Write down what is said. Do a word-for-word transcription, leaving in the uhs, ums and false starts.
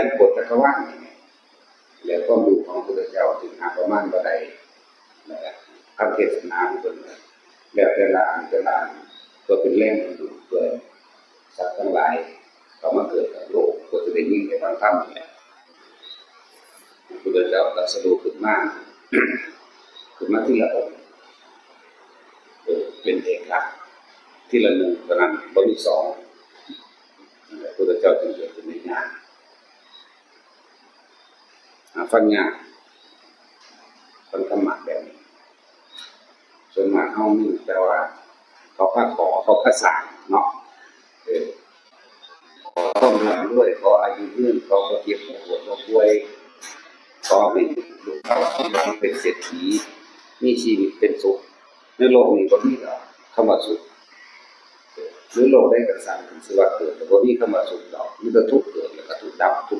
นโกฏจักรวาลนี่แหละ แล้วความรู้ของพระพุทธเจ้าจึงหาประมาณบ่ได้ แล้วก็คำเทศนาของเพิ่น แล้วแต่ละอันแต่ละอัน เพื่อเป็นแรงดึงดูด เพื่อสัตว์ทั้งหลายเข้ามาเกิดกับโลก เพื่อจะได้ยินได้ฟังธรรมนี่แหละ พระพุทธเจ้าตรัสรู้ขึ้นมา ขึ้นมาทีละองค์ เออ เป็นเอกลักษณ์ ทีละหนึ่งเท่านั้น บ่มีสอง พระพุทธเจ้าจึงเกิดขึ้นในญาณ หาฟังยาก ฟังธรรมะแบบนี้ ส่วนมากเฮามีแต่ว่า เขาพาขอ เขาพาสร้างเนาะ เออ ขอความร่ำรวย ขออายุยืน ขอบ่เจ็บบ่ปวดบ่ป่วย ขอให้ลูกเต้าเป็นเศรษฐี มีชีวิตเป็นสุข ในโลกนี้บ่มีดอกคำว่าสุข หรือโลกใดก็ซ่าง สิว่าเกิด ก็บ่มีคำว่าสุขดอก มีแต่ทุกข์เกิดแล้วก็ทุกข์ดับ ทุกข์